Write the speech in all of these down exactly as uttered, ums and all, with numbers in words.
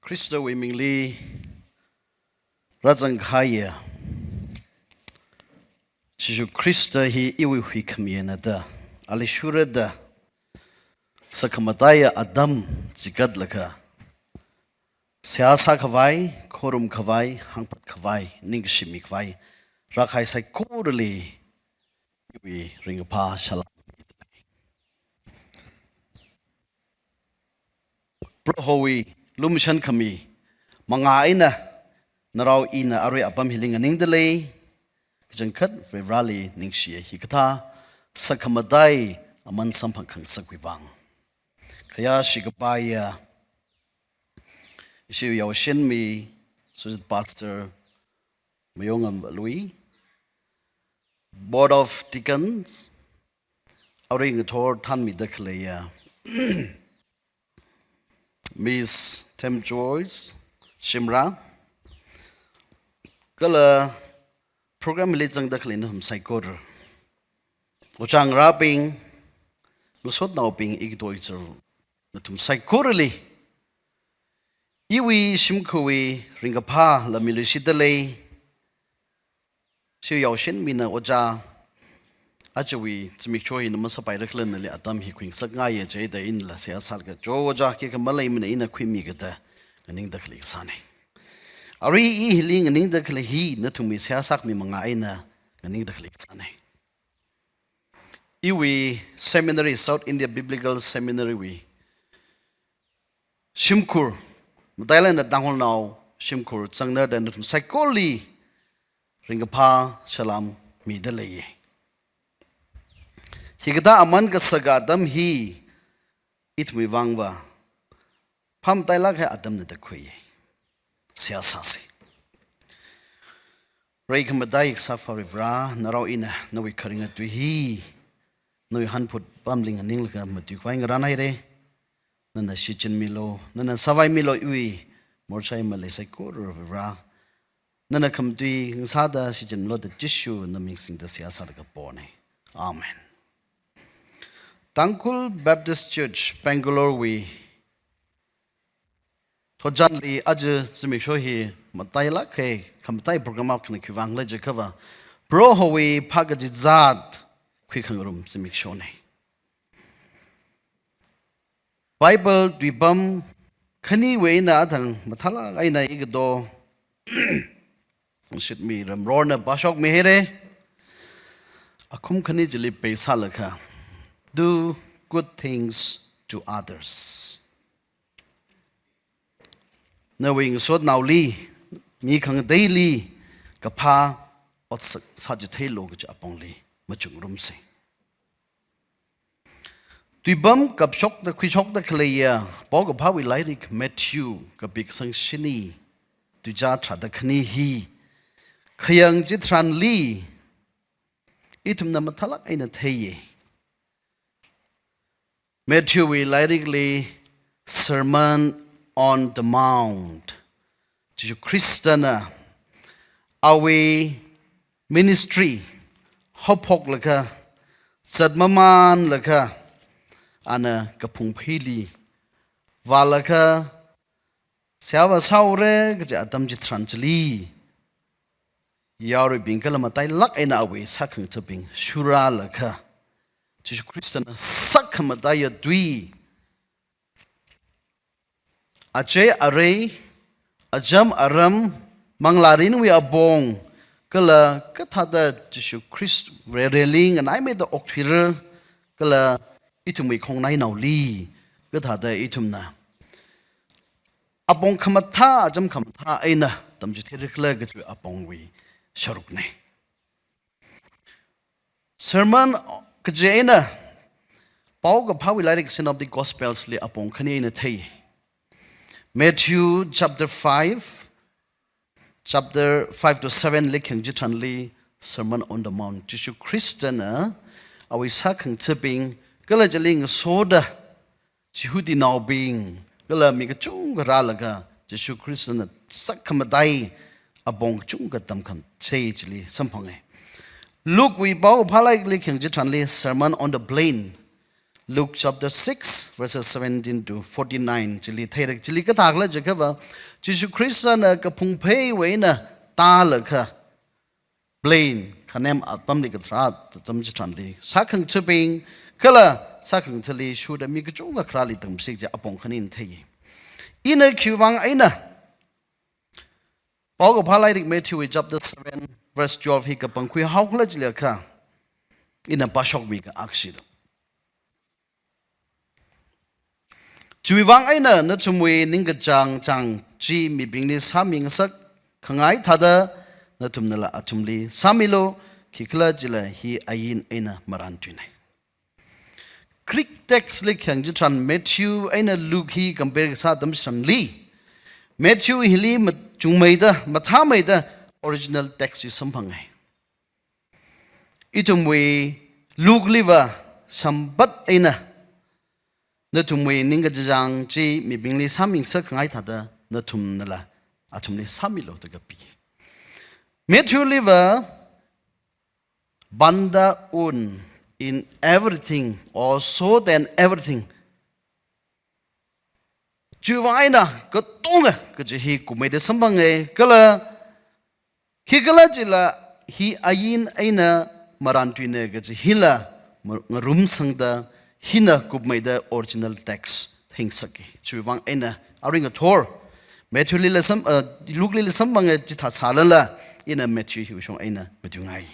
Khristawui mingli rāzangkahaiya Jishu Khrista hi iwui huikhami eina da, ali shurda, sakhamataiya atam chikatlaga, seihā sākhavai, khorumkhavai, hāngphatkhavai, ningshimikhavai rākahai saikorali iwui ringkaphā salam. Prohowui lumashan khami manga eina narao ina arui apam hili nganingda lei. Kachangkhat Varivarāli ningshiya, hikathā sakhamatai aman samphang khangasakwui vang. Khayāshi kapaiya ishi yaoshinmi Associate Pastor Mayongam Lui, Board of Deacons, arui ngathor thanmida khaleiya Miss Them Joyce Shimrah, kala program hili zangda khalei nathum saikora, ojā ngarābing, ngasotnaobing, igatho ichāra nathum saikorali iwui shimkhurwui ringkaphā la miluishitda lei. Ishi yaoshinmina ojā, ajawui zimiksho hina masāpaira khala, nali atam hi khuingasakngaiya, chieina inala seihā sālaga, cho ojā, khikha maleimana, ina khuimi kada nganingda khalei kasāna. Arui i hili nganingda khalei hi nathumwui seihā sākhami manga eina nganingda khalei kasāna. Iwui seminary, South India Biblical Seminary wui shimkhur, matailāk eina Tangkhulnao shimkhur zangnarda nathum saikorali ringkaphā salam mida leiya. Hikathā aman kasaka atam hi ithumwui vangva phāmatailāk kahai atamna da khuiya. Seihā sāsa. Rai khamatai kasā Varivarā, narao ina nawui kharinga tui hi nawui hanphut pamli nganinglaga matuikhavai ngarānhaira. Nana shichinmilu, nana sāvaimilu, iwui morchai malei saikora Varivarā. Nana khamatui ngasāda shichinmilu da Jishu naming singda seihā sālaga pona. Amen. Tangkhul Baptist Church Bangalore wui thotchanli aja zimiksho hi matailāk kahai khamatai program akhana. Khiwuivang khala jiakhava, Prohowui phākachizat khuikhangarum zimikshona. Bible tuipam khaniwui eina athang mathālāk eina igatho Shitmi Ramrorna pāshokmihaira. Akhum khani chili base sālaga, "Do good things to others." Nawui ngasotnaoli, mi khangateili kaphā otsak sāchitheilu kaji apongli machukngarumsa. Tuipam kapshokda khuishokda khaleiya Paokaphāwui lairik Matthew kapi kasang shini, tuizā tharāda khani hi khayang chitharanli ithumna mathālāk eina theiya. Matthewwui lairikli Sermon on the Mount, Jishu Khristana awui ministry haophoklaga, zatmamanlaga, ana kaphung pheili vālaga, seihā vāsāura kaji atam chitharan chili, yaruibing kala matailāk eina awui sākhangathabing shurālaga, Jishu Khristana sakhamataiya tui, achei arei, acham aram, manglārinwui apong, kala kathāda Jishu Khrist Vareli nganaimeida okthuira, kala ithumwui khongnainaoli kathāda ithumna apong khamathā, acham khamathā eina tamchitheira khala kaji apongwui sharukna. Sermon kaji eina Paokaphāwui lairik Synoptic Gospels li apong khani eina thei. Matthew chapter five, chapter five to seven li khayang chitharanli Sermon on the Mount, Jishu Khristana awui sākhangathabing kala chili ngasoda Jihudinaobing kala mi kachungkha rālaga Jishu Khristana sakkhamataiya apong kachungkha tamkhamsa chili samphanga. Luke wui Paokaphā lairikli khayang chitharanli Sermon on the Plain, Luke chapter six, verses seventeen to forty-nine. Chili theira, chili kathākhala jiakhava, Jishu Khristana kaphung pheiwui eina tālaga plain, khanem apamli katharā atam chitharanli, sākhangathabing kala sākhangathali shuda mi kachungkha kharāli tamsi kaji apong khani ina thei. Ina khiwuivang eina Paokaphā lairik Matthew wui chapter seven, verse twelve hi kapangkhui haokhala jiakha, ina pāshokmi ka akshida. Chiwuivang eina nathumwui ningkachāng chāng chi mibingli sāmingasak khangai thāda, nathumnala athumli sāmilu, khikhalajila hi ain eina marān tuina. Greek text li khayang chitharan Matthew eina Luke hi compare kasā atam chitharanli, Matthew hili ma-, chungmeida, mathāmeida original text hi samphangai. Ithumwui Luke liva sampat eina, nathumwui ningkachāng chi mibingli sāmingasak khangai thāda nathumnala athumli sāmilu da kapi. Matthew liva banda un in everything, or so than everything. Chiwuivang eina katonga kaji hi kupmeida samphanga, kala khikhalajila hi ain eina marān tuina kaji hila ma-, ngarumsangda hina kupmeida original text thengsaka. Chiwuivang eina arui ngathor Matthew lila sam-, uh, Luke lila samphanga chithā sālala, ina Matthew hiwui shong eina matuingai.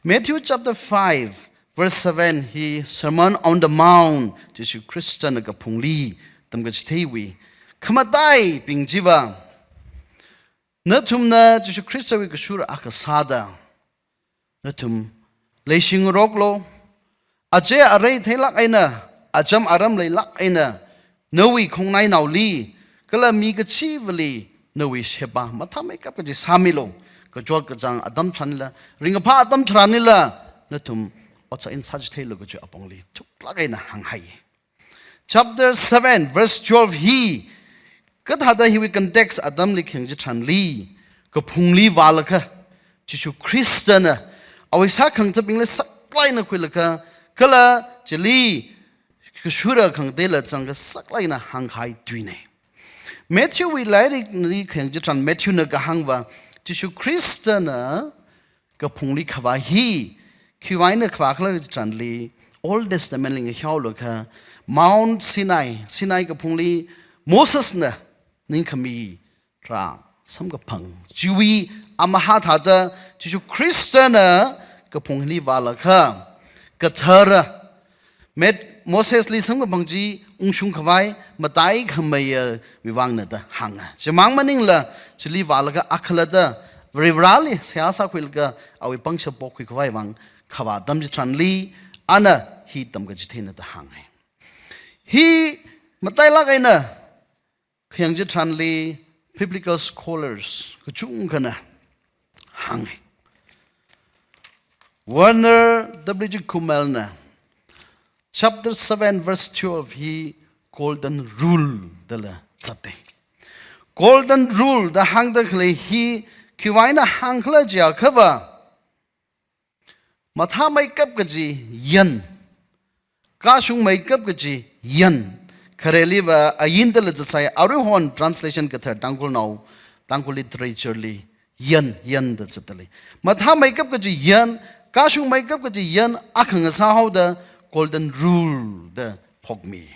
Matthew chapter five, verse seven hi Sermon on the Mount, Jishu Khristana kaphungli tamkachitheiwui khamataibing chiva, nathumna Jishu Khristawui kashura akha sāda, nathum leishingaroklu, achei arei theilāk eina, acham aram leilāk eina, nawui khongnainaoli kala mi kachivali nawui sheba mathāmeikap kaji sāmilu. Kachot kachāng atam tharanlila, ringkaphā atam tharanlila, nathum otsak eina sāchitheilu kaji apongli thuklāk eina hānghai. Chapter seven, verse twelve hi kathāda hiwui context atamli khayang chitharanli, kaphungli vālaga, Jishu Khristana awui sākhangathabingli saklāk eina khuilaga, kala chili kashura khangateila zangkha saklāk eina hāngkahai tuina. Matthew wui lairikli khayang chitharan Matthew na kahāngva, Jishu Khristana kaphungli khavā hi khiwuivang eina khavākhala chitharanli, Old Testament li ngahiaolaga, Mount Sinai, Sinai kaphungli Mosesna ningkhami rā samkaphang chiwui amahā thāda Jishu Khristana kaphungli vālaga, kathara, Met-, Mosesli samkaphang chi ungshung khavai mataikhameiya wuivangna da hānga. Chimang maningla, chili vālaga akhala da Varivarali seihā sākhuilaga awui pangshap pokkhui khavai vang khavā atam chitharanli, ana hi tamkachitheina da hānga. Hi matailāk eina khayang chitharanli biblical scholars kachungkhana hānga. Werner W G Kimball na chapter seven verse twelve hi Golden Rule dala zatta. Golden Rule da hāngda khalei hi khiwuivang eina hāngkhala jiakhava, mathāmeikap kaji yan, kashungmeikap kaji yan, khareliva ain dala zatsai, aruihon translation kathar Tangkhulnao, Tangkhul literature li yan, yan da zatdalei. Mathāmeikap kaji yan, kashungmeikap kaji yan akha ngasāhaoda Golden Rule da phokmi.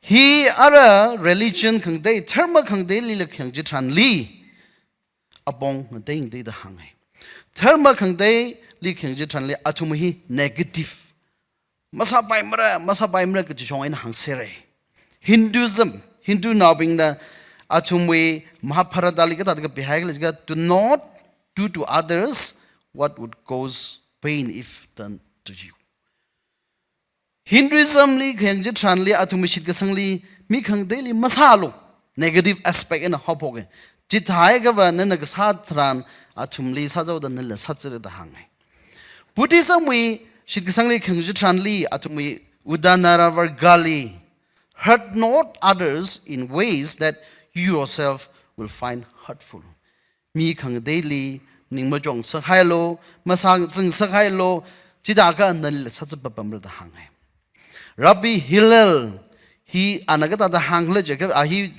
Hi ara religion khangatei, dharma khangateilila khayang chitharanli apong ngateingatei da hānga. Dharma khangateili khayang chitharanli athum hi negative, masāpaimara, masāpaimara kaji shong eina hāngsera. Hinduism, Hindunaobingna athumwui Mahabharatali kathāda kapihaikhala jiakha, "Do not do to others what would cause pain if done to you." Hinduism li khayang chitharanli athumwui shitkasangli mi khangateili masālu, negative aspect eina haophoka. Chithāhaiakhava nana kasā tharan athumli sāzaoda nala sāzāra da hānga. Buddhism wui shitkasangli khayang chitharanli athumwui Uddana Vargali, "Hurt not others in ways that you yourself will find hurtful." Mi khangateili ning machong sakhailu, masāzing sakhailu, chithākha nali sāzā papamra da hānga. Rabbi Hillel hi ana kathāda hāngkhala jiakha, a hi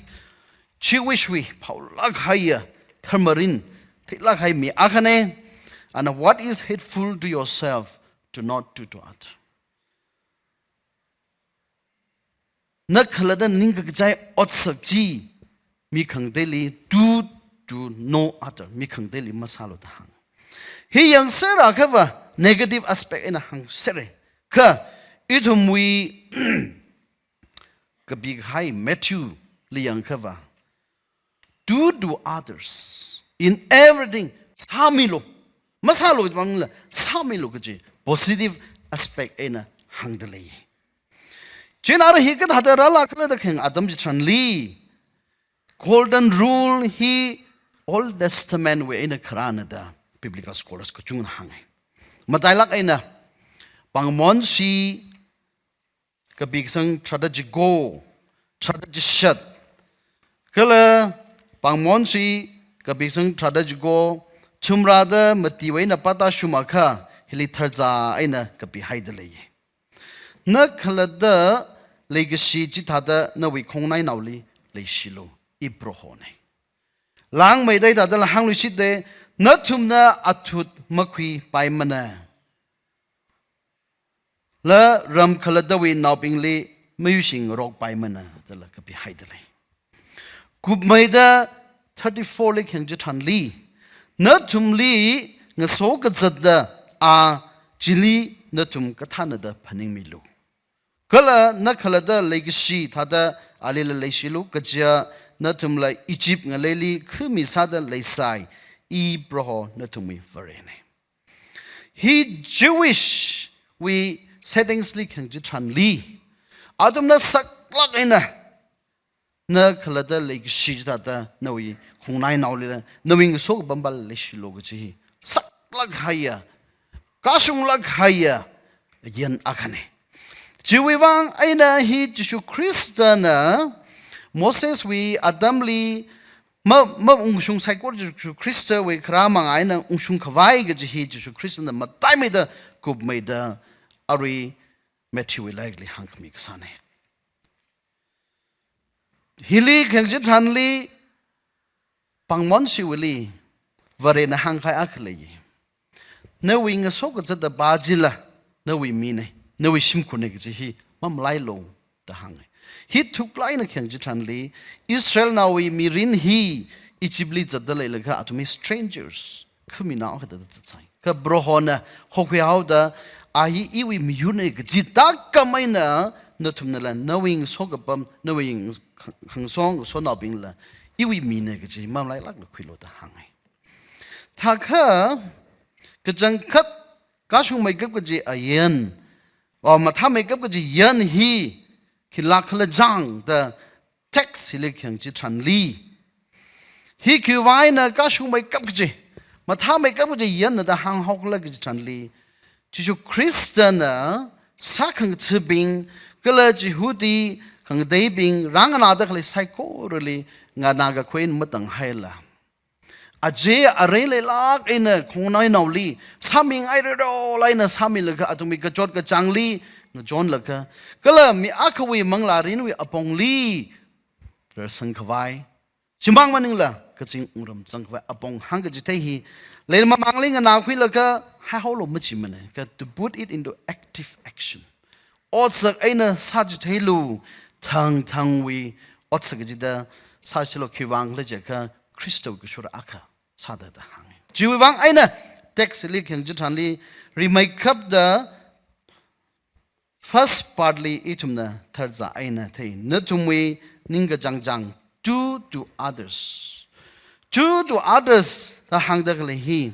Jewish wui phaolāk haiya, tharmarin theilāk hai mi akhana. Ana, "What is hateful to yourself, do not do to other." Na khalatta ningkakachai otsak chi mi khangateili, do to no other, mi khangateili masālu da hānga. Hi yangsera khava negative aspect eina hāngsera. Kha ithumwui kapikahai Matthew li yangkhava, "Do to others in everything." Sāmilu. Masālu maningla, sāmilu kaji positive aspect eina hāngda lei. Chieina ara hi kathāda rālākkhala da khayang atam chitharanli, Golden Rule hi Old Testament wui eina kharāna da biblical scholars kachungana hānga. Matailāk eina, pāngmonshi kapikasang tharāda chiko, tharāda chishat, kala pāngmonshi kapikasang tharāda chiko, chumrāda matiwui eina pātāshungakha, hili tharzā eina kapihaida lei. Na khalatta leikashi chithāda nawui khongnainaoli leishilu, I Prohona. Langmeida hithādala hāngluishitta, nathumna athut makhuipaimana, la ram khalattawui naobingli mayuishingarokpaimana, dala kapihaida lei. Kupmeida thirty-four li khayang chitharanli, nathumli ngaso kazata a, chili nathum kathānada phaningmilu. Kala na khalatta leikashi thāda alila leishilu, kaja nathumla Egypt ngaleili khami sāda leisai, I Proho nathumwui Varena. Hi Jewish wui settings li khayang chitharanli, athumna saklāk eina, na khalatta leikashi chithāda nawui khongnainaolila, nawui ngaso kapamva leishilu kaji hi saklāk haiya, kashunglāk haiya yan akhana. Chiwui vang eina hi Jishu Khristana Moseswui atamli ma, maungshung saikora Jishu Khristawui kharā manga eina ungshungkhavai kaji hi Jishu Khristana mataimeida, kupmeida, arui Matthewwui lairikli hāngkhami kasāna. Hili khayang chitharanli, pāngmonshiwuili Varena hāngkahai akha lei. Nawui ngaso kazata va chila nawui mina, nawui shimkhurna kaji hi mamalailu da hānga. Hi thuklāk eina khayang chitharanli, Israelnaowui mirin hi Egyptli zatda leilakha athum hi strangers, khaminao akha thāda zatsai. Kha Prohona hokhuihaoda, a hi iwui miyurna kaji tākam eina nathumnala nawui ngaso kapam, nawui khangaso, ngasonaobingla iwui mina kaji mamalailākla khuilu da hānga. Thākha, kachangkhat kashungmeikap kaji ayan, o mathāmeikap kaji yan hi khilākhala jang da text hili khayang chitharanli, hi khiwui vang eina kashungmeikap kaji, mathāmeikap kaji yanna da hānghaokhala kaji chitharanli, Jishu Khristana sākhangathabing kala Jihudi khangateibing rānganāda khalei saikorali nganākakhui eina matanghaila, aja arei leilāk eina khongnainaoli sāmingai rerolāk eina sāmilaga athumwui kachot kachāngli ngachonlaga, kala mi akhawui manglārinwui apongli rarsangkhavai, shimāng maningla kazing wungram zangkhavai apong hāngkachithei hi, leimamangli nganākhuilaga haihaolu machimana, kha to put it into active action, otsak eina sāchitheilu, thangthangwui otsak kachida sāchilu, khiwui vangkhala jiakha Khristawui kashura akha sāda da hānga. Chiwui vang eina text li khayang chitharanli, rimeikapta first part li ithumna tharzā eina thei, nathumwui ningkachāng chāng, do to others. Do to others da hāngda khalei hi,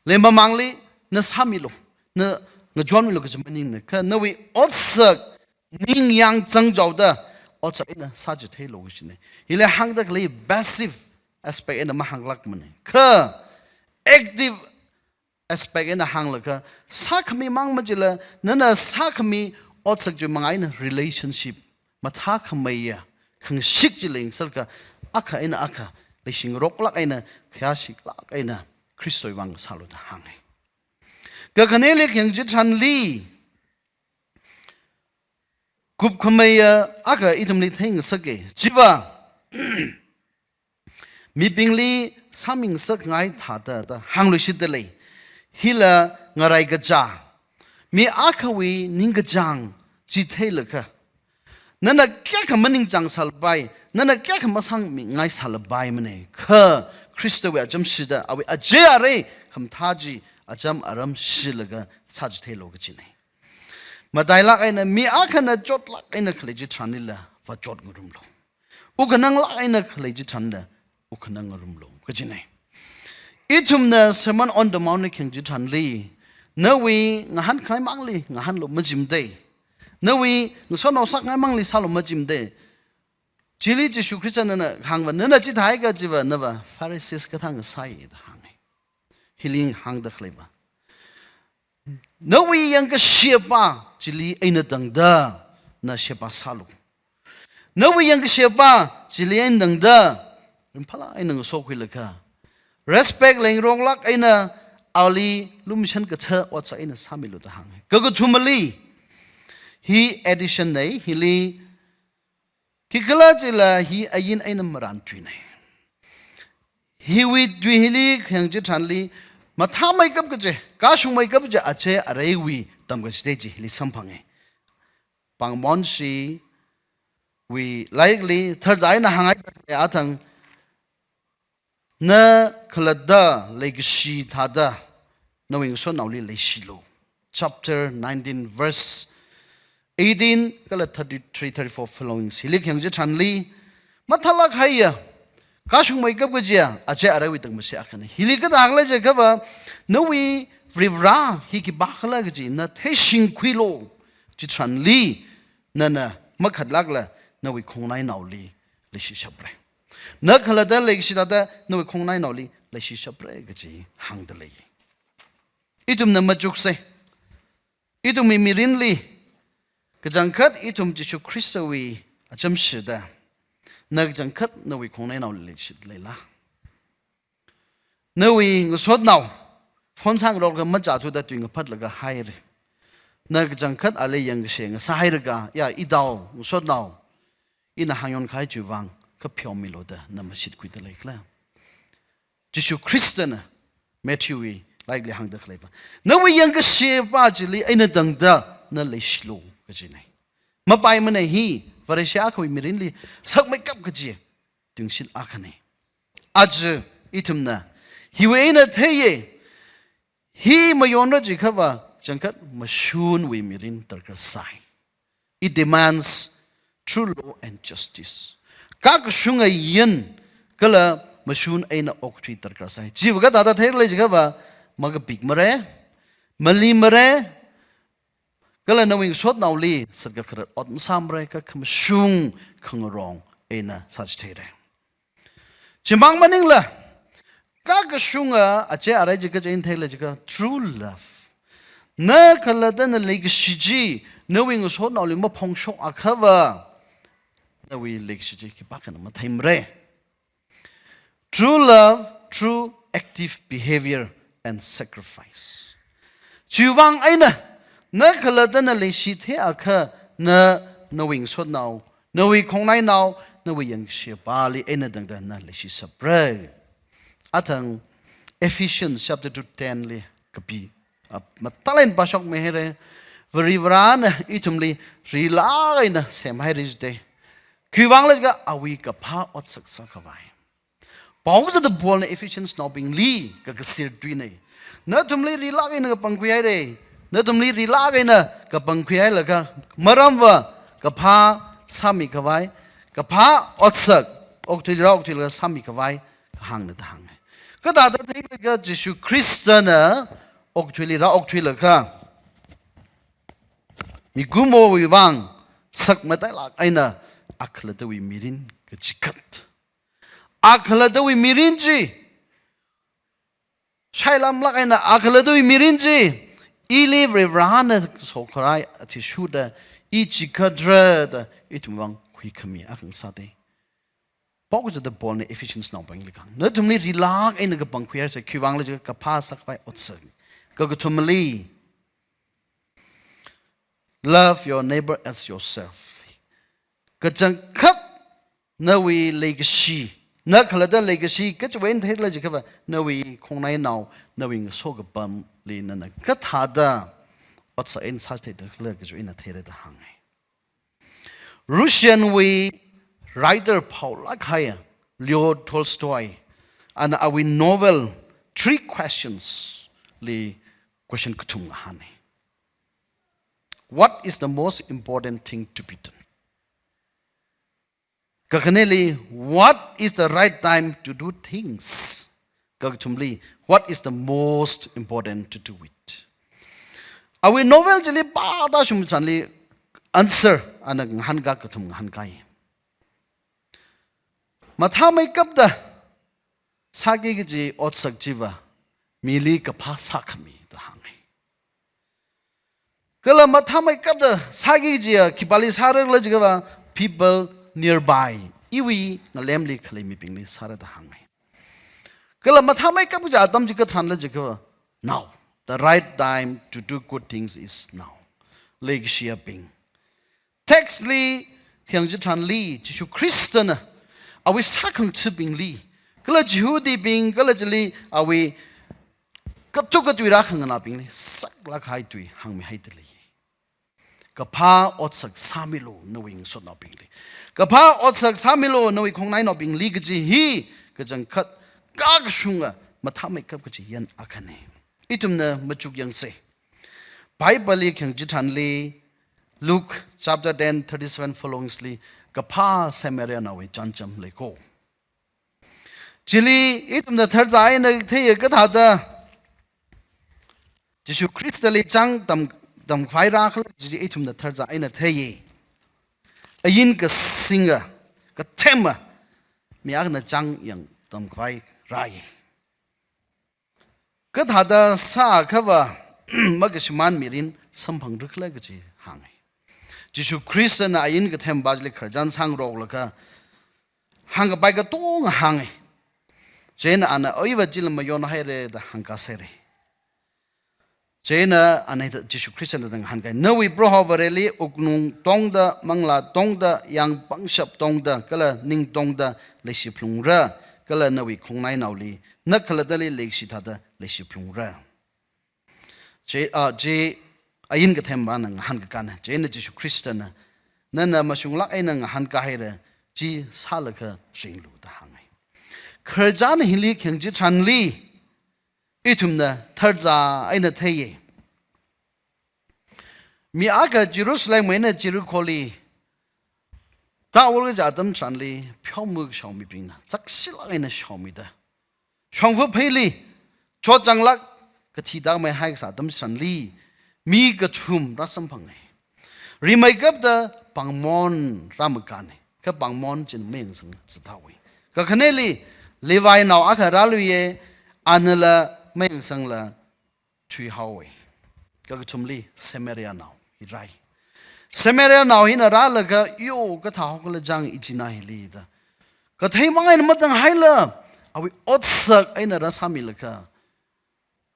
leimamangli na sāmilu, na ngachonmilu kaji maningmana, kha nawui otsak ningyāng zangchaoda otsak eina sāchitheilu kajina. Hili hāngda khalei passive aspect eina mahānglākmana. Kha active aspect eina hānglaga, sākhami mang machila, nana sākhami otsak chiwui manga eina relationship mathākhameiya khangashik chi leisālaga, akha eina akha leishingaroklāk eina, khayāshiklāk eina Khristawui vang sālu da hānga. Kakhaneli khayang chitharanli, kupkhameiya akha ithumli theingasaka. Chiva, mibingli sāmingasakngai thāda da hāngluishitdalei. Hila ngaraikacha, mi akhawui ningkachāng chi theilaga, nana kayākha maningchāng sālapai, nana kayākha masāmingai sālapaimana. Kha Khristawui acham shida, awui ache arei khamathā chi acham aram shilaga sāchitheilu kajina. Matailāk eina mi akhana chotlāk eina khalei chitharanlila vāchot ngarumlu. Wukhananglāk eina khalei chitharanla wukhanang ngarumlu kajina. Ithumna Sermon on the Mount li khayang chitharanli, nawui ngahānkhangai mangli ngahānlu majimada. Nawui ngasotnao sākhangai mangli sālu majimada. Chili Jishu Khristana hāngva, nana chithāhai kajiva nava Pharisees kathāng sāi da hānga. Hili hāngda khaleiva, nawui yangkasheba chili eina tangda na sheba sālu. Nawui yangkasheba chili eina tangda ringphālāk eina ngasokhuilaga, respect leingaronglāk eina ali lumashan katha otsak eina sāmilu da hānga. Kakathumali, hi addition na, hili khikhalajila hi ain eina marān tuina. Hiwui tui hili khayang chitharanli, mathāmeikap kaji, kashungmeikap kaji ache areiwui tamkachithei chi hili samphanga. Pāngmonshi wui lairikli tharza eina hānghai athang, na khalatta leikashi thāda nawui ngasotnaoli leishilu. Chapter nineteen, verse eighteen kala thirty-three, thirty-four followings. Hili khayang chitharanli, mathālāk kahaiya, kashungmeikap kajiya ache areiwui tamkachi akhana. Hili kathākhala jiakhava, nawui Varivara hi khipākhala kaji na theishingkhuilu. Chitharanli nana makhatlākla nawui khongnainaoli leishishapra. Na khalatta leikashi thāda nawui khongnainaoli leishishapra kaji hāngdalei. Ithumna machuksa. Ithumwui mirinli kachangkhat ithum Jishu Khristawui acham shida, na kachangkhat nawui khongnainaoli leishitleila? Nawui ngasotnao phone sāngarokka machāthuda tui ngaphatlaga haira. Na kachangkhat ali yangkashe ngasāhailaga, ya, idao ngasotnao, ina hāngyonkahai chiwui vang kapheomilu da na mashitkhuida leikhala? Jishu Khristana Matthew wui lairikli hāngda khaleiva, nawui yangkasheba chili eina tangda na leishilu kajina. Mapaimana hi, Vareshi akhawui mirinli sakmeikap kaji tungshit akhana. Aja ithumna hiwui eina theiya, hi mayonra jiakhava kachangkhat mashunwui mirin darkar sai. It demands true law and justice. Kakashunga ain kala mashun eina okathui darkar sai. Chiva kathāda theiralei jiakhava, makapikmara, malimara, kala nawui ngasotnaoli satkakharat ot masāmara, kha khamashung khangarong eina sāchitheira. Chimang maningla, kakashunga ache arei chi kachi eina theila jiakha true love. Na khalatta na leikashi chi nawui ngasotnaoli maphongshok akhava, nawui leikashi chi khipākhana matheimara. True love through active behavior and sacrifice. Chiwui vang eina, na khalatta na leishi theiakha na, nawui ngasotnao, nawui khongnainao, nawui yangkashebali eina tangda na leishishapra. Athang Ephesians chapter two ten li kapi, ah, mathālāk eina pāshokmihaira. Varivarana ithumli rilāk eina semhaira jida. Khiwui vangla jiakha awui kaphā otsak sākhavai. Pao kazata Paulna Ephesians naobingli kakasir tuina. Nathumli rilāk eina kapangkhuihaira. Nathumli rilāk eina kapangkhuihailaga, maramva kaphā sāmikhavai, kaphā otsak, okathuili rāokthuilaga sāmikhavai kahāngna da hānga. Kathāda theilaga Jishu Khristana okathuili rāokthuilaga, mikumowui vang sakmatailāk eina akhalattawui mirin kachikhat. Akhalattawui mirin chi, shailamlāk eina akhalattawui mirin chi, ili Varivarana sokharai athishurda i chikhatra da ithum vang khuikhami akha ngasāda. Pao kazata Paulna Ephesians naobingli kahāng. Nathumli rilāk eina kapangkhuihaisa, khiwui vangla jiakha kaphā sākhavai otsak. Kakathumali, Love your neighbor as yourself. Kachangkhat nawui leikashi, na khalatta leikashi, kachiwui eina theila jiakhava, nawui khongnainao, nawui ngasokapamli nana kathāda otsak eina sāchitheida khala kaji ina theira da hānga. Russian wui writer phaolāk kahai Leo Tolstoy, ana awui novel Three Questions li question kathum ngahāna. What is the most important thing to be done? Kakhaneli, what is the right time to do things? Kakathumli, what is the most important to do it? Awui novel chili pāda shungmi tharanli answer ana ngahānkā kathum ngahānkai. Mathāmeikapta sāki kaji otsak chiva mili kaphā sākhami da hānga. Kala mathāmeikapta sāki kajiya khipāli sāra khala jiakhava people nearby, iwui ngalemli khalei mibingli sāra da hānga. Kala mathāmeikap kaji atam chi katharanla jiakhava now. The right time to do good things is now. Leikashiyabing, text li khayang chitharanli Jishu Khristana awui sākhangathabingli, kala Jihudibing, kala chili awui kathu katui rākhanganābingli saklāk kahai tui hāngmihaida lei. Kaphā otsak sāmilu nawui ngasotnaobingli. Kaphā otsak sāmilu nawui khongnainaobingli kaji hi kachangkhat kakashunga mathāmeikap kaji yan akhana. Ithumna machuk yangsa. Bible li khayang chitharanli Luke chapter ten thirty-seven followingsli kaphā Samarianaowui chānjam leiko. Chili ithumna tharzā eina theiya kathāda Jishu Khristali chang tam, tamkhavai rākhala chili ithumna tharzā eina theiya. Ain kasinga, kathema, mi akhana chang yang tamkhavai rāya. Kathāda sāakhava makashimān mirin samphangra khala kaji hānga. Jishu Khristana ain kathemva chili khararchan sāngaroklaga hāngkapai katonga hānga. Chieina ana, oiva chila mayonhaira da hāngkāsera. Chieina ana hithāda Jishu Khristana ngahānkai. Nawui Proho Vareli wuknung tongda, manglā tongda, yāng pangshap tongda, kala ning tongda leishi phalungra, kala nawui khongnainaoli na khalattali leikashi thāda leishi phalungra. Chi, ah, chi ain kathemvana ngahānkakāna. Chieina Jishu Khristana, nana mashunglāk eina ngahānkāhaira, chi sālaga ringlu da hānga. Khararchan hili khayang chitharanli ithumna tharzā eina theiya. Mi akha Jerusalem eina Jericholi tāvāra kaji atam tharanli pheomi kashao mibingna chakshilāk eina shaomida, shongfa pheili chotchanglāk kathi tāmeihai kasā atam tharanli mi kathum rāsamphanga. Rimeikapta pāngmon rāmakāna. Kha pāngmon china mayangsang zathāhaowa. Kakhaneli Levinao akha rāluiya, anala mayangsangla thuihaowa. Kakathumli Samarianao hi rāi. Samarianao hina rālaga, yo, kathāhao khala chang ichinā hili da katheimang eina matanghaila, awui otsak eina rāsāmilaga,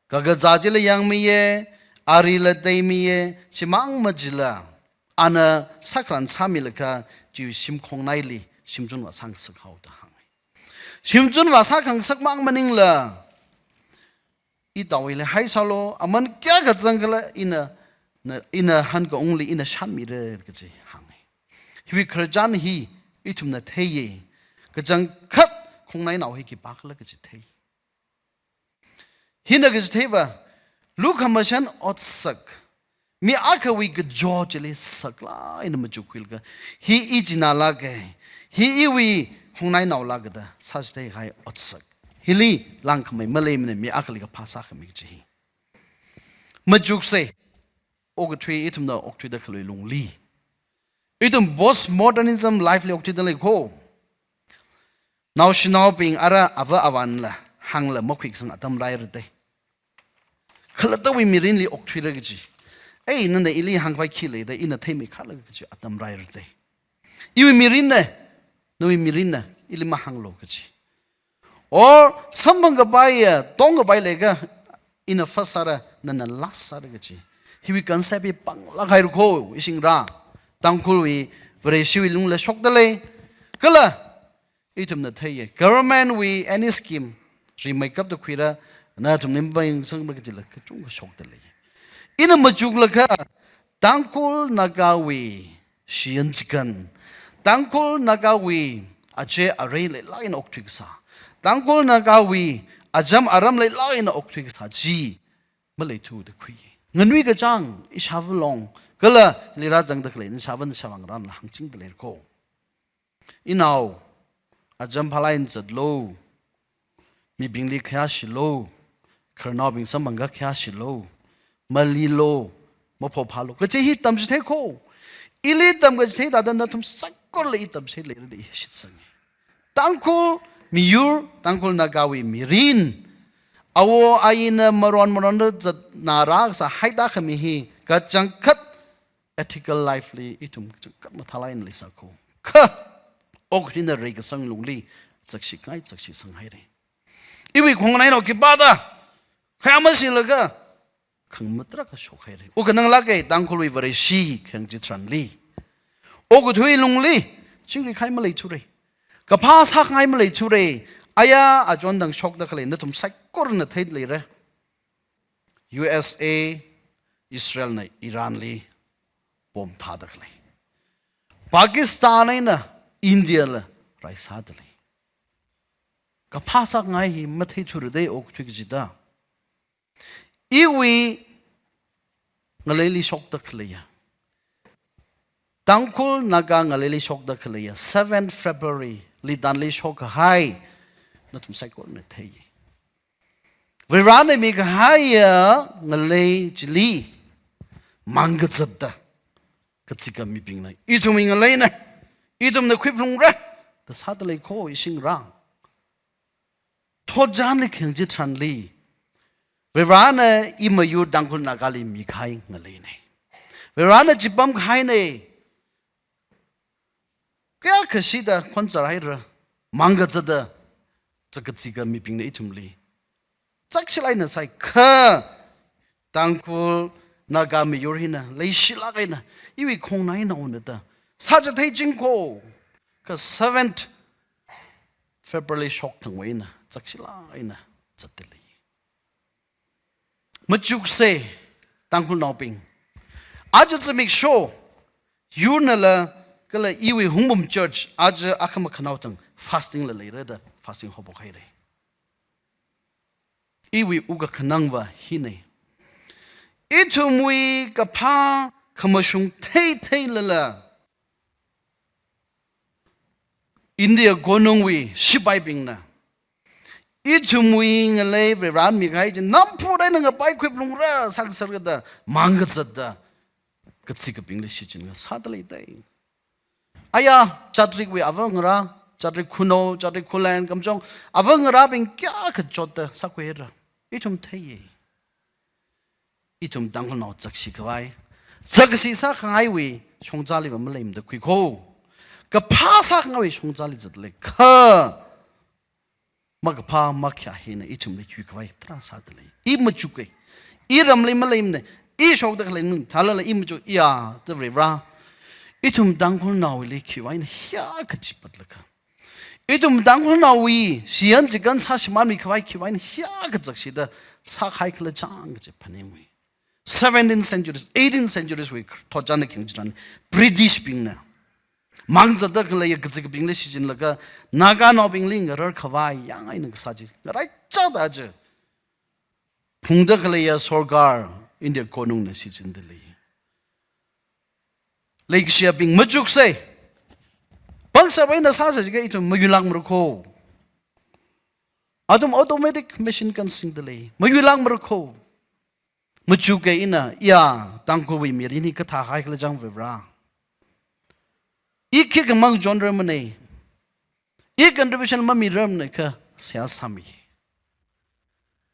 kakazā chila yangmiya, arila teimiya, chimang machila, ana sākharan sāmilaga, chiwui shimkhongnaili shimchunvā sāngasakhao da hānga. Shimchunvā sākhangasakmang maningla, itaowuili haisālu, aman kayākha zangkhala ina, na, ina hankaungli ina shānmira kaji hānga. Hiwui khararchan hi ithumna theiya, kachangkhat khongnainao hi khipākhala kaji thei. Hina kaji theiva, lukhamashan otsak, mi akhawui kachot chili saklāk eina machukkhuilaga, hi ichinālāka, hi iwui khongnainaolāka da sāchitheikahai otsak. Hili langkhamei maleimana, mi akhali kaphā sākhami kaji hi. Machuksa, okathui ithumna okthuida khalei lungli, ithum postmodernism life li okthuida leiko. Naoshinaobing ara ava avānla hāngla makhuikasang atam rāra da. Khalattawui mirinli okthuira kaji. Ei, nana ili hāngkhavai khi leida, ina theimeikhalaga kaji atam rāra da. Iwui mirinna, nawui mirinna, ili mahānglu kaji. Or samphangkapaiya tongkapai leiakha, ina first sāra, nana last sāra kaji. Hiwui concept hi panglāk haira ko, ishingra. Tangkhulwui Vareshiwui lungli shokda lei. Kala, ithumna theiya. Government wui any scheme, rimeikapta khuira, nathumli mapaisangmara kajila kachungkha shokda lei. Ina machuklaga, Tangkhul Nagawui shiyan chikan, Tangkhul Nagawui ache arei leilāk eina okthui kasā, Tangkhul Nagawui acham aram leilāk eina okthui kasā chi maleithuda khui. Nganui kachang, ishāvā long, kala hili rāzangda khalei nashāvā nashāvā ngarānla hāngchingda leira ko. Inao, acham phālāk eina zatlu, mibingli khayāshilu, khararnaobing samphangakha khayāshilu, malilu, maphophalu kaji hi tamchithei ko. Ili tamkachithei thāda nathum saikorali i tamchithei leira da i shitsanga. Tangkhul miyur, Tangkhul Nagawui mirin, awo ayina maron maronda zatnā rākasā haida khami hi kachangkhat ethical life li ithum kachangkhat mathālāk eina leisā ko. Kha, okathuina reikasang lungli, zakshi khangai, zakshi sanghaira. Iwui khongnainao khipāda, khayā mashilaga, khangmatrak kashok haira. Okathuinanglāka Tangkhulwui Vareshi khayang chitharanli. Okathui lungli, chingri khangai maleithura. Kaphā sākhangai maleithura. Aya achon dang shokda khalei nathum saikorana theida leira. U S A, Israel na Iran li bomb thāda khalei. Pakistan eina India la rai sāda lei. Kaphā sākhangai hi matheithura da okathui kachida. Iwui ngaleili shokda khaleiya, Tangkhul Naga ngaleili shokda khaleiya, seventh February litanli shokkahai, nathum saikorana theiya. Varena mikahaiya ngalei chili mang kazatda, kachika mibingna, ithumwui ngaleina, ithumna khuiphalungra da sāda lei ko, ishingra. Thotchanli khayang chitharanli, Varena i mayur Tangkhul Nagali mikahai ngaleina. Varena chipamkahaina. Kayākha shida khonzar haira, mang kazatda, chakachika mibingna ithumli zakshilāk eina sāi kha, Tangkhul Naga miyur hina leishilāk eina, iwui khongnainaona da sāchithei ching ko. Kha seventh February shok thangwui eina zakshilāk eina zatda lei. Machuksa, Tangkhulnaobing. Aja zimiksho, yurnala kala iwui Hungpung Church, aja akhama khanao thang fasting la leira da, fasting haophok haira. Iwui wukkhanangva hina. Ithumwui kaphā khamashung theitheilala, India konungwui shipaibingna ithumwui ngalei Varena mikahai chi namphut eina ngapai khuiphalungra, sāngasakra da mang kazatda, kachikabingli shichinga sāda leidei. Aya, Chatrikwui āva ngarā, Chatrik khunao, Chatrik khulen, kamchong, āva ngarābing kayākha chotda sākhuira. Ithum theiya. Ithum Tangkhulnao zakshi khavai, zakshi sākhangaiwui shongzaliva maleimada khui ko. Kaphā sākhangaiwui shongzali zat lei kha, makaphā makhayā hina ithumli khui khavai tarā sāda lei. I machuka. I ramli maleimana. I shokda khalei nung thalala i machuk, iya, da Vare Vare. Ithum Tangkhulnaoli khiwuivang hiyākha chipatlaga, ithum Tangkhulnaowui shiyan chikan sāshimānmi khavai khiwuivang hiyākha zakshida sākahai khala chang kaji phaningui. Seventeenth centuries, eighteenth centuries wui thotchanna khayang chitharan British bingna mang zatda khaleiya kachikabingli shichinlaga Naganaobingli ngarar khavai yāng eina kasā chi ngaraichāda chi phungda khaleiya sorkar India konungna shichinda lei. Leikashiyabing, machuksa. Pangshap eina sāsa jiakha ithum mayuilākmara ko. Athum automatic machine gun singda lei. Mayuilākmara ko. Machuka ina, iya, Tangkhulwui mirin hi kathāhai khala chang Vare Vare. I khikha machonrarmana. I contribution mamirarmana kha seihā sāmi.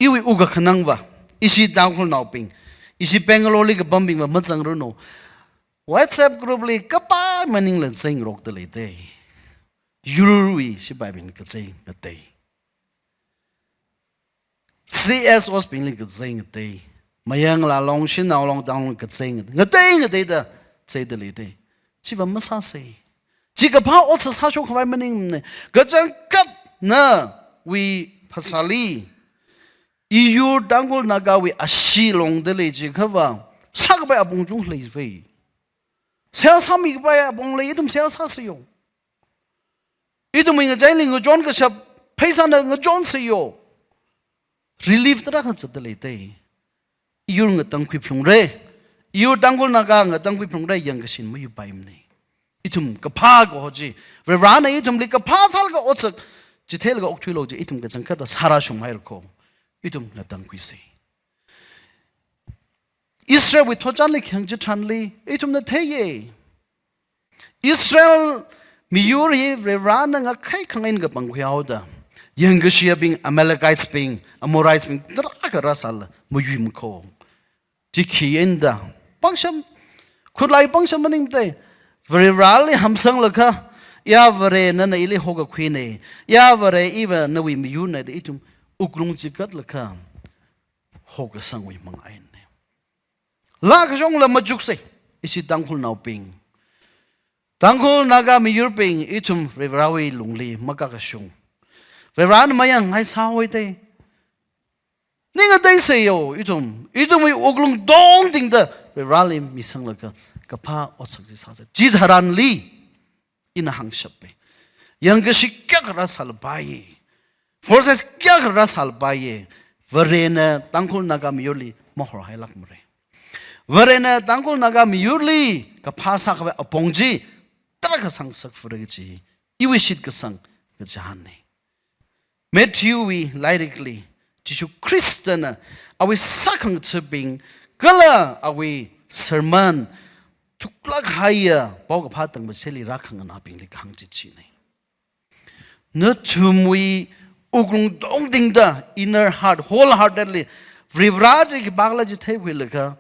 Iwui wukkhanangva, ishi Tangkhulnaobing, ishi Bangalore li kapambingva mazangranu. WhatsApp group li kapai maningla zaingarokda leidei. Yurwui shipaibing kazai ngatei. C S Os bingli kazai ngatei. Mayang la long, shanao long, tang long katsei ngatei ngateida zeida leidei. Chiva masāsei. Chi kaphā otsak sāshok khavai maningmana. Kachangkhat nawui phasāli, iyur Tangkhul Nagawui ashee longda lei jiakhava, sākapai apong chungkha leivei. Seihā sāmikapai apong lei, ithum seihā sāsei yo. Ithumwui ngachaili ngachon kashap, pheisāna ngachonsei yo. Relief tarākha zatda leidei. Iyur ngatangkhui phalungra. Iyur Tangkhul Naga ngatangkhui phalungra, yangkashin mayuipaimana. Ithum kaphā kaho chi, Varivarana ithumli kaphā sālaga otsak chitheilaga okthuilu kaji ithum kachangkhatta sārāshunghaira kho. Ithum ngatangkhuisei. Israelwui thotchanli khayang chitharanli ithumna theiya. Israel miyur hi Varivarana ngakhai khangain kapangkhui haoda, yangkashiyabing, Amalekites bing, Amorites bing tarākha rāsāla mayuimakho. Chi khi eina da, pangshap, khutlai pangshap maningmatei. Varivarali hamsanglaga, ya Vare, nana ili hokakhuina. Ya Vare, iva nawui miyurna da ithum wuklung chikatlaga hokasangwui mang eina. Laa kashongla machuksei, ishi Tangkhulnaobing, Tangkhul Naga miyurbing, ithum Varivarawui lungli makakashung, Varivarana mayangngai sāhaowa dei. Ning ngateisei yo, ithum, ithumwui wuklung tongtingda Varivarali misanglaga kaphā otsak chi sāsei. Chitharanli ina hāngshapa. Yangkashi kayākha rāsālapai. Forces kayākha rāsālapai. Varena Tangkhul Naga miyurli mahorhailākmara. Varena Tangkhul Naga miyurli kaphā sākhavai apong chi tarākha sangsakfura kaji iwui shitkasang kachihānna. Matthewwui lairikli Jishu Khristana awui sākhangathabing kala awui sermon thuklāk haiya paokaphā tangmachili rākhanganābingli kahāng chi china. Nathumwui wuklung tongtingda, inner heart, wholeheartedly, Varivara chi khipākhala chi theikhuilaga,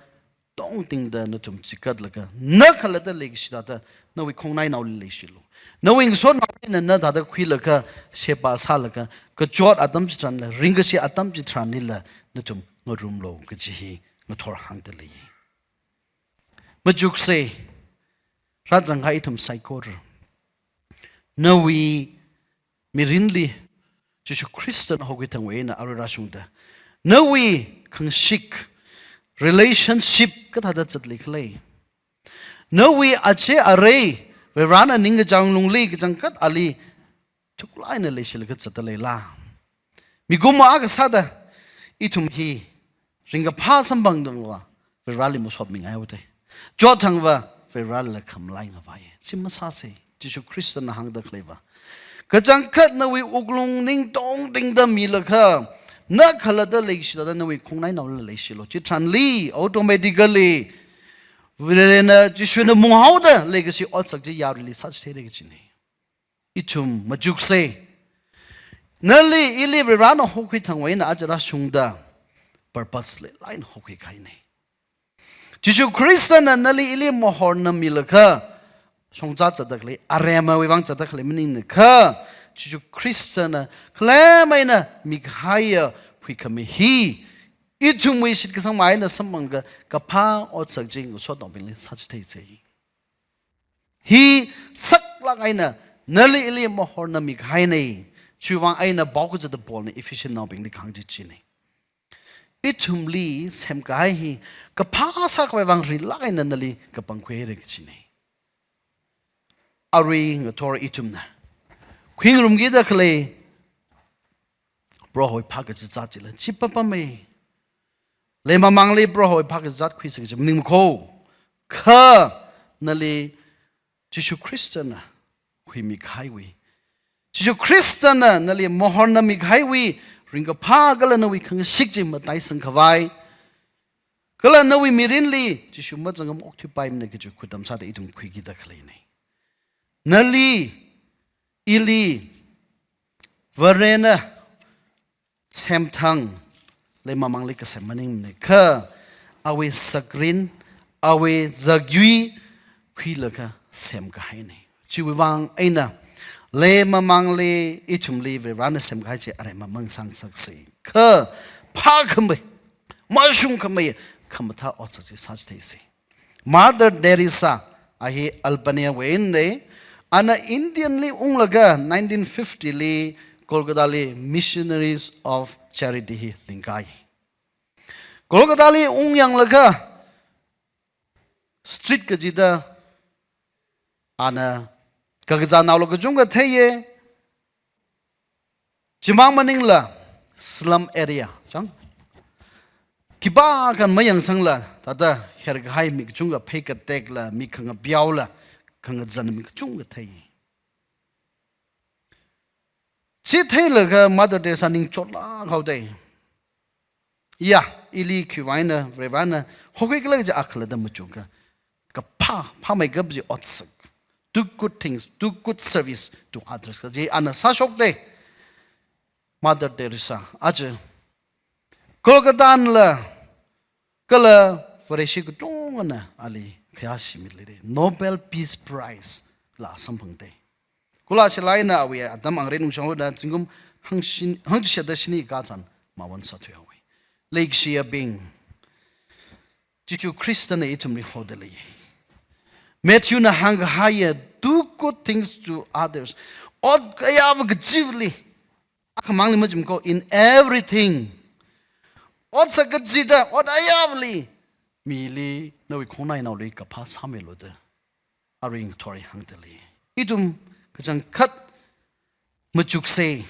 tongtingda nathum chikatlaga, na khalatta leikashi thāda nawui khongnainaoli leishilu. Nawui ngasotnaoli na thāda khuilaga, sheba sālaga, kachot atam chitharanla, ringkashi atam chitharanlila nathum ngarumlu kaji hi ngathor hāngda lei. Machuksei, rāzangkahai ithum saikora, nawui mirinli Jishu Khristana hokhui thangwui eina arui rāshungda, nawui khangashik, relationship kathāda zatlikhala, nawui ache arei Varivarana ningkachāng lungli kachangkhat ali thuklāk eina leishilaga zatda leila? Mikumo akha sāda ithum hi ringkaphā samphangthuwa Varivarali masotmingaihaowa dei. Chotthangva Varivarali khamlai ngavai. Chi masāsei, Jishu Khristana hāngda khaleiva. Kachangkhat nawui wuklung ning tongtingda milaga, na khalatta leikashi thāda nawui khongnainaoli leishilu. Chitharanli automatically Varena, Jishuna munghaoda leikashi otsak chi yaruili sāchitheira kajina. Ithum machuksei. Nali ili Varivarana hokhui thangwui eina aja rāshungda purpose leilāk eina hokhuikahaina. Jishu Khristana nali ili mahorna milaga shongza zatda khalei, aremawui vang zatda khalei maningna kha, Jishu Khristana khalem eina mikahaiya huikhami hi ithumwui shitkasang mei eina samphanglaga kaphā otsak chi ngasotnaobingli sāchitheisei. Hi saklāk eina nali ili mahorna mikahaina. Chiwui vang eina paokazata Paulna Ephesiannaobingli kahāng chi china. Ithumli semkahai hi kaphā sākhavai vang rilāk eina nali kapangkhuihaira kajina. Arui ngathor ithumna khuingarumkida khalei Prohowui phākazā zat chila chi papamei. Leimamangli Prohowui phākazā zat khuisa kaji maningmakho. Kha nali Jishu Khristana huimikahaiwui, Jishu Khristana nali mahorna mikahaiwui ringkaphā kala nawui khangashik chi mataisang khavai, kala nawui mirinli Jishu mazangkha maokthuipaimana kaji khutam sāda ithum khuikida khaleina. Nali, ili, Varena semthang, leimamangli kasem maningmana kha, awui sakrin, awui zakyui khuilaga semkahaina. Chiwui vang eina leimamangli ithumli Varivarana semkahai chi aremamang sāngasaksa. Kha phākhamei, mashungkhamei, khamathā otsak chi sāchitheisa. Mother Teresa, a hi Albania wui einana, ana Indian li unglaga nineteen fifty li Kolkata li Missionaries of Charity hi lingkai. Kolkata li ungyanglaga street kachida ana kakazā naolā kachungkha theiya. Chimang maningla slum area chang. Khipākha mayangsangla, thāda herkahai mi kachungkha phei katekla, mi khangapeola, khangazan mi kachungkha thei. Chi theilaga Mother Teresa ning chotlāk haodai. Ya, ili khiwui vang eina, Varivarana hokhuikhala kaja a khalatta machukha, kaphā, phāmeikap chi otsak. Do good things, do good service to others kaji ana sāshokdai. Mother Teresa, aja Kolkata la, kala Vareshi katongana ali khayāshimida lei. Nobel Peace Prize la samphangdai. Kula shilai eina awui atam angren ungshang haoda zingkum hangshi-, hangchishat da shini katharan mawon sāthui haowa. Leikashiyabing, Jishu Khristana ithumli hoda lei. Matthew na hāngkahaiya, "Do good things to others." Ot kayāva kachivali, akhamangli majimko, in everything. Otsak kachida, ot ayāvali, mili, nawui khongnainaoli kaphā sāmilu da arui ngathor hāngda lei. Ithum kachangkhat machuksa.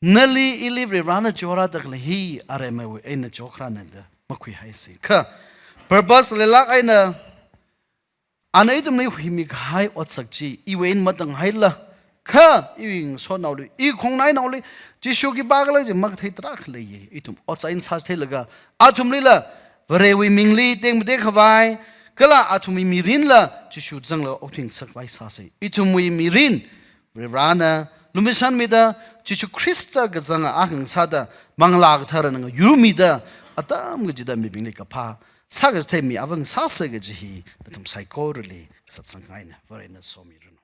Nali ili Varivarana chorāda khalei hi aremeiwui eina chokharāna da makhuihaisa. Kha purpose leilāk eina ana ithumli huimikahai otsak chi iwui eina matanghaila, kha iwui ngasotnaoli, i khongnainaoli Jishu khipākhala chi makathei tarākha leiya. Ithum otsak eina sātheilaga athumlila Varewui mingli tengmatek khavai, kala athumwui mirinla Jishu zanglaga okthuingasak khavai sāsa. Ithumwui mirin Varivarana lumashanmida, Jishu Khrista kazanga akha ngasāda, Manglā Katharana ngayurmida, atam kachida mibingli kaphā sākachithei mi āva ngasāsa kaji hi nathum saikorali satsang eina Varena somiranu.